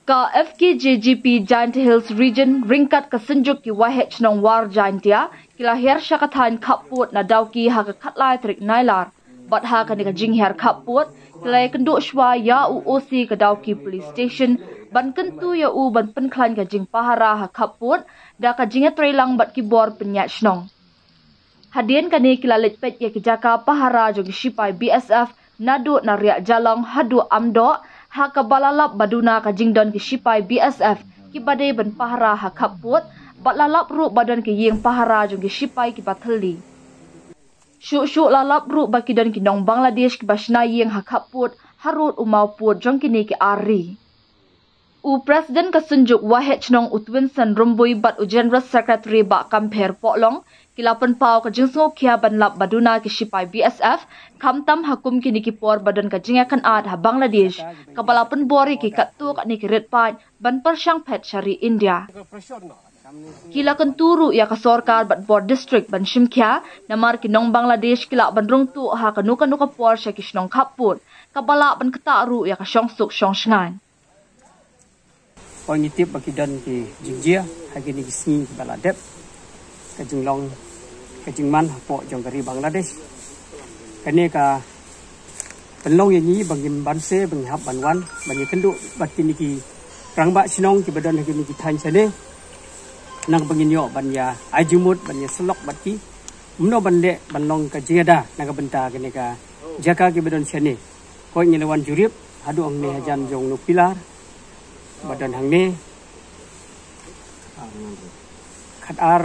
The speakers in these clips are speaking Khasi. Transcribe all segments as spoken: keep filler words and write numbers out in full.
Ka F K J G P Jaintia Hills Region ryngkat ka Synjuk ki Waheh Chnong War Jaintia ki la hiar sha ka thaiñ Khappud na Dawki ha ka khatlai tarik Nailar. Bad ha kane ka jinghiar Khappud ki la ïakynduh shwa ïa u O C ka Dawki Police Station ban kyntu ïa u ban pynkhlaiñ ka jingpahara ha Khappud da ka jingïatreilang bad ki bor pynïaid shnong. Hadien kane ki la leit peit ïa ki jaka pahara jong ki shipai B S F naduh na Riah Jalong haduh Amdoh, ha kaba la lap ba duna ka jingdon ki shipai B S F kiba dei ban pahara ha Khappud, bad la lap ruh ba don ki ïing pahara jong ki shipai kiba thylli. Shuh shuh la lap ruh ba ki don ki nong Bangladesh kiba shna ïing ha Khappud harud u mawpud jong kine ki ar ri. U President ka Synjuk Waheh Chnong u Twinson Rymbui bad u General Secretary Bah Kampher Pohlong ki la pynpaw ka jingsngewkhia ban lap ba duna ki shipai B S F, khamtam ha kum kine ki por ba don ka jingïakynad ha Bangladesh, kaba la pynbor ïa ki katto katne ki rit paid ban pyrshang phet sha ri India. Ki la kyntu ruh ïa ka sorkar bad bor district ban shimkhia, namar ki nong Bangladesh ki lah ban rung tuh ha kano kano ka por sha ki shnong Khappud, kaba lah ban ktah ruh ïa ka shongsuk shongshngaiñ. Poi ngi tip ba ki don ki jingjia ha kine ki sngi kiba la dep, ka jinglong ka jingman hapoh jong ka ri Bangladesh. Kane ka pynlong ïa ngi ba ngim banse ba ngi hap ban wan ban ïakynduh bad kine ki rangbah shnong kiba don ha kine ki thaiñ shane, nang ba ngin ïoh ban ïa ai jingmut ban ïa sylok bad ki, kumno ban leh ban long ka jingïada na ka bynta kane ka jaka kiba don shane. Ko ngi la wan jurip haduh hangne hajan jong u pilar ba don hangne. Khatar,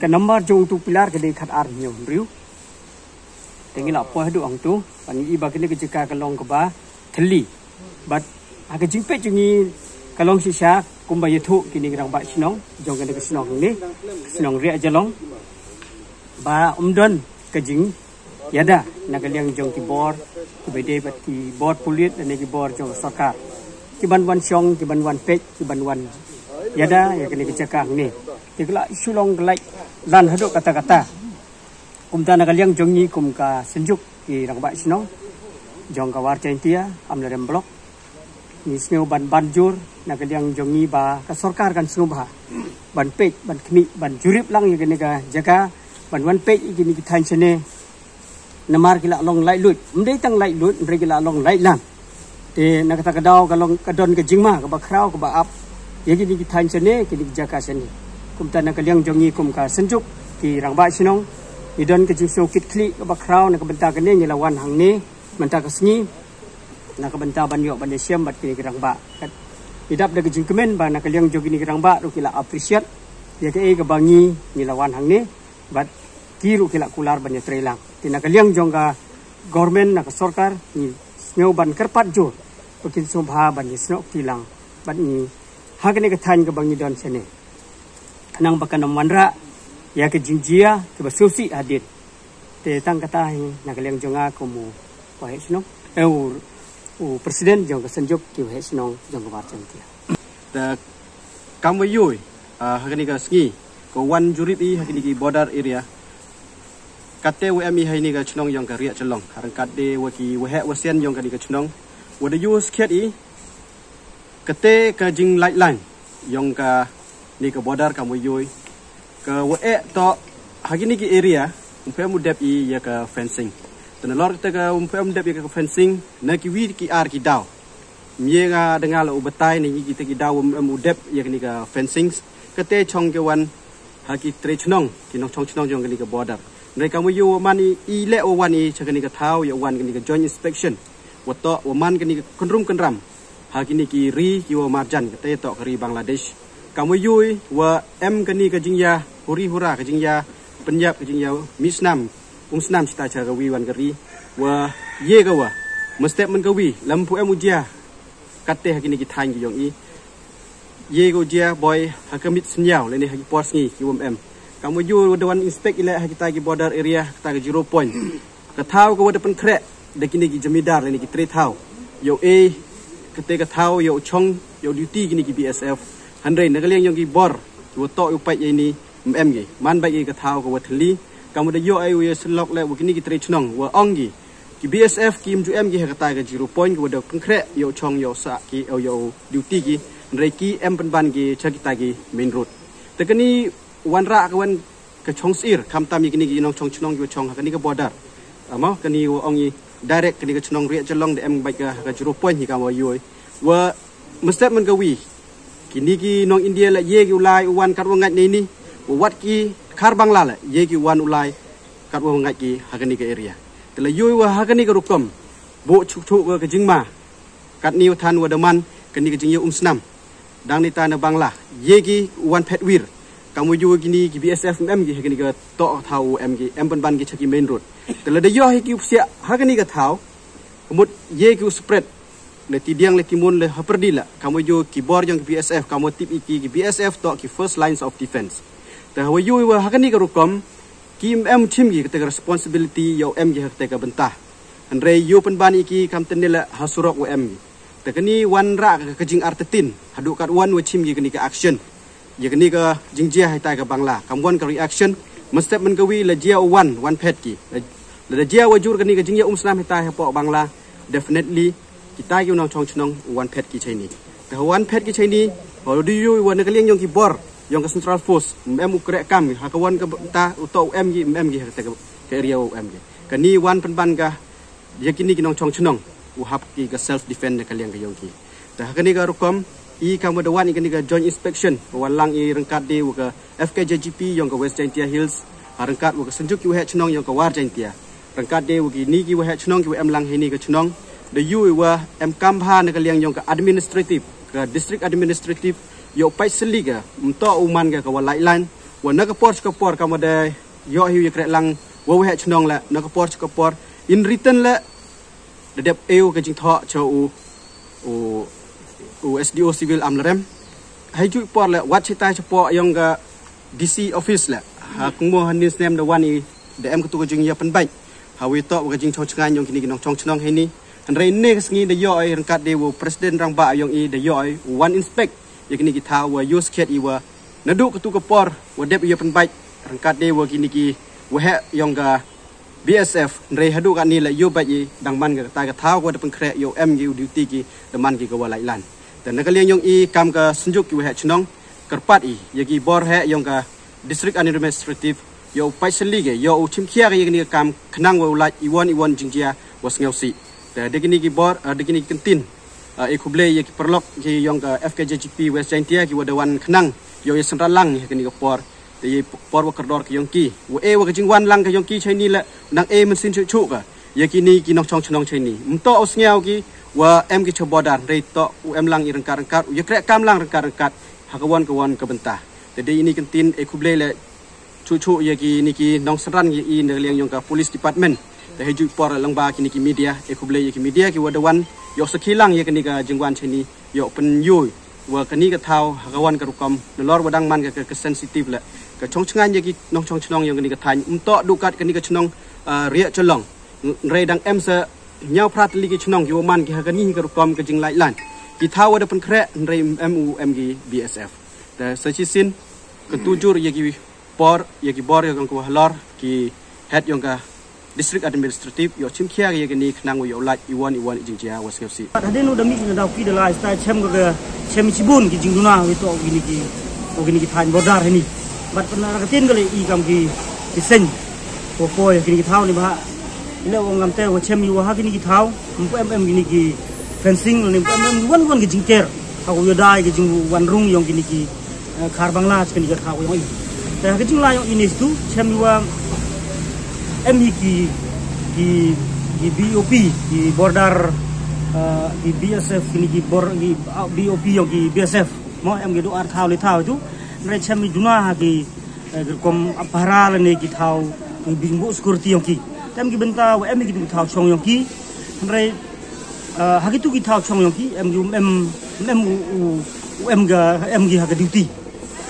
ka nambar jong utu pilar ka dei khatar hynñiew hynriew. Te ngi la poi haduh hangtu, ban ngi i ba kane ka jaka ka long kaba thylli. Bad ha ka jingpeit jong ngi ka long shisha kumba ïathuh kine ki rangbah shnong jong kane ka shnong hangne, ka shnong Riah Jalong, ba ym don ka jing ïada na ka liang jong ki bor kiba dei bad ki bor pulit lane ki bor jong ka sorkar, ki ban wan shong, ki ban wan peit, ki ban wan ïada ïa kane ka jaka hangne. Te ka la shu long ka lait lan haduh katta katta. Kumta na ka liang jong ngi kum ka Synjuk ki rangbah shnong jong ka War Jaintia Amlarem Block, ngi sngew ban ban jur na ka liang jong ngi ba ka sorkar kan sngewbha ban peit, ban khmih, ban jurip lang ïa kane ka jaka, ban wan peit ïa kine ki thaiñ shane. Namar ki la long laitluid, ym dei tang laitluid, hynrei ki la long laitlang. Te na kata ka daw ka long ka don ka jingma kaba khraw kaba ap ïa kine ki thaiñ shane, kine ki jaka shane. Kumta na ka liang jong ngi kum ka Synjuk ki rangbah shnong, ngi don ka jingsngew kit khlieh kaba khraw na ka bynta kane, ngi la wan hangne mynta ka sngi na ka bynta ban ïoh ban ïashem bad kine ki rangbah. Ngi dap da ka jingkmen ba na ka liang jong kine ki rangbah ruh ki la appreciate ïa kaei kaba ngi, ngi la wan hangne, bad ki ruh ki la kular ban ïatreilang. Te na ka liang jong ka government, na ka sorkar, ngi sngew ban kyrpad jur ba kin sngewbha ban ïasnoh kti lang bad ngi ha kane ka thaiñ kaba ngi don shane, khnang ba kan ym wanrah ïa ka jingjia kaba sngewsih hadien. Te tang kata hi na ka liang jong nga kum u Waheh Shnong, eh, u, u president jong ka Synjuk ki Waheh Shnong jong ka War Jaintia. Te kam wa ïohi, ah, ha kane ka sngi ko wan jurip i ha kane ki border area. Kate wa em i ha kane ka shnong jong ka Riah Jalong, ha ryngkat de wa ki waheh wasien jong kane ka shnong, wa da ïoh skhiat i kate ka jinglaitlang jong kane ka border, kam wa ïohi. Ka wa eh to ha kine ki area ym pu em u dep i ïa ka fencing. Te nalor kata ka ym pu em u dep ïa ka fencing, na kiwi ki ar ki daw, ym ye nga da nga la u batai, na ngi kita ki daw ym em u dep ïa kane ka fencing. Kate chong ki wan ha ki tre shnong, ki nongchong shnong jong kane ka border. Hynrei kam wa ïohi wa man i, i leh wa wan i sha kane ka thaw, ïa wan kane ka joint inspection, wa toh wa man kane ka kynrum kynram ha kine ki ri ki wa marjan, kata ïa toh ka ri Bangladesh. Kam wa ïohi wa em kane ka jingïa huri hura, ka jingïa pynïap, ka jingïa mih snam, um snam shata sha ka wi wan ka ri, wa ye ka wa mynstep man ka wi, lym pu em u jia kate ha kine ki thaiñ ki jong i. Ye ko jia boi ha ka miet synñiaw lane ha ki por sngi ki wa ym em. Kam wa ïohi wa da wan inspect i leh ha kita ki border area, ha kita ki zero point, ka thaw ka wa da pynkhreh da kine ki jamidar lane ki tre thaw, ïa u e kate ka thaw, ïa u chong, ïa u duty kine ki B S F. Hynrei na ka liang jong ki bor ki wa toh u peit ïa ini, ym em ki. Man bad ki ka thaw ka wa thylli. Kam wa da ïoh ai u ïa sylok leh wa kine ki tre shnong wa ong ki, ki B S F kim ju em ki ha kata ka zero point ka wa da pynkhreh ïa u chong, ïa u sah ki, ïa u, ïa u duty ki. Hynrei ki em pynban ki cha kita ki main road. Te kani wanrah ka wan ka chong sir, khamtam ïa kini ki nongchong chnong ki wa chong ha kani ka border. Amo kani wa ong i direct kani ka chnong Riah Chalong da em bad ka, ka zero point hi ka wa yoi. Wa mestep man ka wi. Kini ki nong India la ye ki u lai u wan kat wa ngait nei ni. Wa wat ki Khar Bangla la ye ki u wan u lai kat wa ngait ki ha kani ka area. Te la yoi wa ha kani ka rukom. Bo chu chu ka, ka jingma. Katni u than wa daman kani ka jingïa um snam. Dang ni ta na Bangla. Ye ki u wan phet wir. Kam wa yu kini ki B S F em ki ha kani ka toh thaw u em ki em pynban ki cha ki main road. Te la da yoh hi ki u psiah ha kani ka thaw. Kamut ye ki u spread. Le ti diang le ti mun le ha pyrdi la. Kam wa yu ki bor jong ki B S F. Kam wa tip i ki, ki B S F toh ki first lines of defense. Te ha wa yu wa ha kani ka rukom. Ki em em chim ki kata ka responsibility yow em ki ha kata ka bynta. Hynrei yu pynban i ki kam tynil ha surok wa em ki. Te kani wanrah ka, ka jing artatin. Haduh kat wan wa chim ki kani ka action. Ya kani ka jingjia ha ita ka Bangla. Kam wan ka reaction. Mestep man ka wi la jia u wan, wan phet ki. La, la jia wa jur kani ka jingïa um snam ha ita ha poh Bangla. Definitely. Kita ki u nongchong chnong u wan phet ki cha ini. Te ha wan phet ki cha ini, ha u di yu wa na ka liang yong ki bor, yong ka Central Force, em u kreh kam, ha ka wan ka ta, u toh u em ki, em ki, ha ka, ka area u em ki. Kani wan pynban ka, ya kini ki nongchong chnong, u hap ki ka self defense na ka liang ka yong ki. Te ha kani ka rukom, i kam wa da wan i kani ka joint inspection, wa wan lang i ryngkat de wa ka F K J G P yong ka West Jaintia Hills, ha ryngkat wa ka synjuk ki waheh chnong yong ka War Jaintia. Ryngkat de wa kini ki waheh chnong ki wa em lang ha ini ka chnong. Da yu wa em kam bha na ka liang yong ka administrative, ka district administrative, yow pait seli ka, mto u man ka ka wa laitlan. Wa na ka por cha ka por kam wa da yoh hi u ya kreh lang, wa waheh chnong la, na ka por cha ka por. In return la, da dep eu ka jingthoh cha u, u, u S D O Civil Amlarem. Hai ju por la, wat chitai cha poh yong ka D C office la. Ha kungmo ha nin snem da wan i, da em ka tu ka jingïa pynbait. Ha wi toh wa ka jingchong chngain yong kini ki nongchong chnong ha ini. Hynrei ne ka sngi da yoh i ryngkat de wa president rangbah yong i da yoh i wan inspect. Ya kini ki thaw wa yu skhet i wa. Naduh ka tu ka por, wa dep ïa pynbait. Ryngkat de wa kini ki waheh yong ka B S F, hynrei haduh katni la yu bait i, dang man ka kata ka thaw ka wa da pynkhreh yow em ki u duty ki, da man ki ka wa laitlan. Te na ka liang yong i kam ka synjuk ki waheh chnong, kyrpad i, ya ki bor heh yong ka District Administrative, yow pait seli ki, yow u chimkhia ki ya kini ka kam, khnang wa u lait i wan i wan jingjia, wa sngew si. Te da kini ki bor, ah, da kini ki kyntin, ah, i khublei ya ki paralok ki yong ka F K J G P West Jaintia ki wa da wan khnang, yow ya synran lang ya kini ka por. Te ya por wa kordor ka yong ki. Wa e wa ka jingwan lang ka yong ki cha ini la nang e mynsiem chuh chuh ka. Ya kini ki nongchong chnong cha ini. Mto u sngew ki wa em ki cha border, hynrei toh u em lang i ryngkat ryngkat, u ya kreh kam lang ryngkat ryngkat. Ha ka wan ka wan ka bynta. Te da ini kyntin e khublei la chuh chuh ya kini ki nongsynran ya i na ka liang yong ka police department. Te ha ju por lang ba kini ki media, e khublei ya ki media ki wa da wan, yow sakhi lang ya kini ka jingwan cha ini, yow pynyoh, wa kani ka thaw, ha ka wan ka rukom, nalor wa dang man ka, ka, ka sensitive la. Ka chong chngain ya ki nongchong chnong yong kani ka thaiñ, mto dukat kani ka chnong, ah, Riah Chalong. Hynrei dang em sa, ñiaw phra tylli ki chnong ki wa man ki ha kani hi ka rukom ka jinglaitlan. Ki thaw wa da pynkhreh, hynrei em u em ki B S F. Te sa shisien, ka tu jur ya ki por, ya ki bor, ya ki wa halor, ki head yong ka District Administrative, yow chimkhia ya kini khnang wa yow lait i wan i wan i jingjia wa sngew si. Bad hadien u da mih na daw ki da lai sta chem ka, ka chem chibun ki jingduna wi toh kini ki, wa kini ki thaiñ border ha ini. Bad pynara ka tin ka le i kam ki, ki seng. Wa poi kini ki thaw ni ba. Ile wa ngam te wa chem i wa ha kini ki thaw. Mpu em em kini ki fencing ni mpu em em wan wan ki jingker. Ha wa yow dai ki jingwan rung yong kini ki eh, Khar Bangla cha kani ka thaw yong i. Te ha ka jinglai yong i ne stu, chem i wa em hi ki, ki, ki B O P, ki border, eh, ki B S F, kini ki bor-, ki, ah, B O P yong ki B S F. Mo em ki du ar thaw le thaw tu. Hynrei chem i duna ha ki, eh, ki rukom pahara lane ki thaw, ki bingbu security yong ki. Te em ki bynta wa em hi ki tu ki thaw chong yong ki. Hynrei, eh, ha ki tu ki thaw chong yong ki, em ki em, em u, u, u em ga, em ki ha ka duty.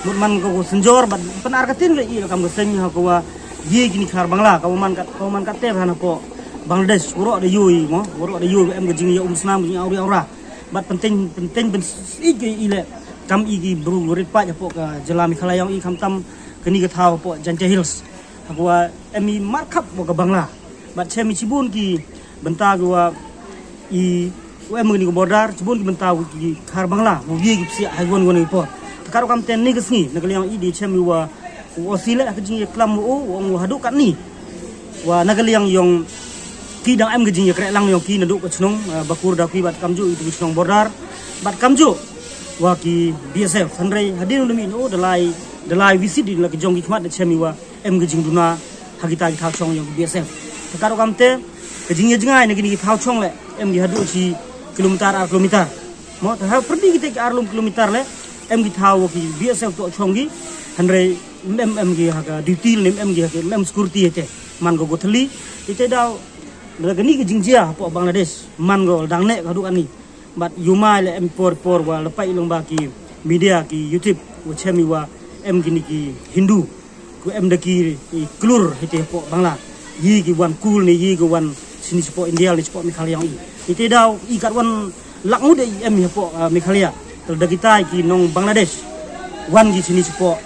Mut man ka ko synjor, bad pynarkatin ka i kam ka seng ha ka wa ye kini Khar Bangla, ka wa man kat, ka wa man kat ter ha na ko Bangladesh, waroh da yoi, mo, waroh da yoi, em ka jingïa um snam, jingïa awri awra. Bad pynteng, pynteng, pyn-, i ka i le, kam i ki bru rit pach hapoh ka jylla Meghalaya yong i khamtam, kani ka thaw hapoh Jaintia Hills. Ha ka wa em i markhap wa ka Bangla. Bad chem i chibun ki bynta ka wa i U em kane ka border, shibun ki bynta ki khar Bangla, u ïa ki psiah ha wan wan ki por. Te katto kam te ne ka sngi, na ka liang i dei chem ïa u, u O C leh ha ka jingïaklam u, u ong u haduh katne. Wa na ka liang yong ki dang em ka jingïakren lang yong ki naduh ka chnong, eh, Bakur da ki bad kamjuh ïa ki chnong border, bad kamjuh wa ki B S F, hynrei hadien u da mih no, da lai, da lai visit dei la ka jong ki khmat da chem ïa wa em ka jingduna ha kita ki thaw chong yong B S F. Te katto kam te, ka jingïajngai na kini ki thaw chong leh, em ki haduh shi kilometer, ar kilometer. Mo, te ha pyrdi kita ki ar lum kilometer leh, em ki thaw ki B S F to chong ki, hynrei em em ki ha ka duty ne em ki ha ka em security te. Man ko ko thli, ite daw, da kini ki jingjia hapoh Bangladesh, man ko dang ne ka haduh kani. Bad ïumai leh em por por wa lepai long ba ki media ki YouTube, wa chem ïa wa em kini ki Hindu. Ku em da ki, i, klur hiti hapoh Bangla. Ïa ki wan kul ne ïa ki wan shini shapoh India ne shapoh Meghalaya i. Ite daw i kat wan lak ngut i em hapoh, ah, Meghalaya. Te da kita ki nong Bangladesh. Wan ki shini shapoh,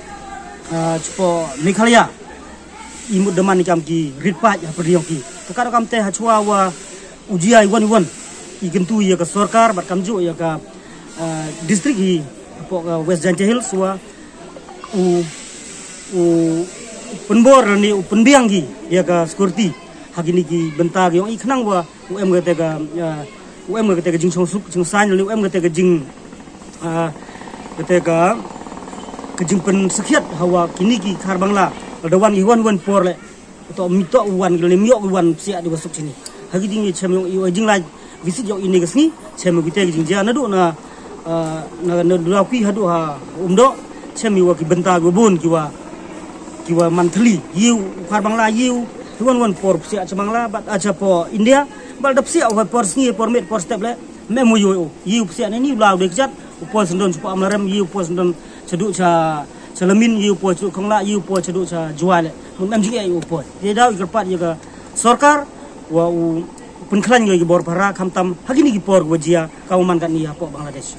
ah, shapoh Meghalaya. I mut da man kam ki rit paid ha pyrdi yong ki. Te katto kam te ha chwa wa u jia i wan i wan. I kyntu ïa ka sorkar bad kamjuh ïa ka, ah, district hi hapoh ka West Jaintia Hills wa u, u pynbor ne u pynbiang ki ïa ka security ha kini ki bynta ki yong i khnang wa u em kata ka, ah, u em kata ka jingchong suk chong sain ne u em kata ka jing, ah, kata ka, ka jingpynsakhiat ha wa kini ki khar Bangla da wan i wan wan por leh. To mi to wan ki lem yok wan psiah di wa suk chini. Ha ki jing chem yong i, jing lai visit yong i ne ka sngi, chem ki te ki jingjia naduh na, ah, na, na dura ki haduh ha Umdoh, chem ïa wa ki bynta ki wa bun ki wa, ki wa man thli, ïa u khar Bangla ïa u, wan wan por psiah cha Bangla, bad acha por India, bad da psiah wa por sngi, por met, por step leh, me mo ïa u, ïa u psiah ne ni u la u de kjat, u por sendon cha por Amlarem, ïa u por sendon cha duh cha, cha Lamin, ïa u por cha duh Khongla, ïa u por cha duh cha Jowai leh, mun em jing ïa u por. Ïa daw i kyrpad ïa ka sorkar, wa u pynkhlaiñ ïa ki bor para khamtam, ha kini ki por wa jia, ka u man katni hapoh Bangladesh.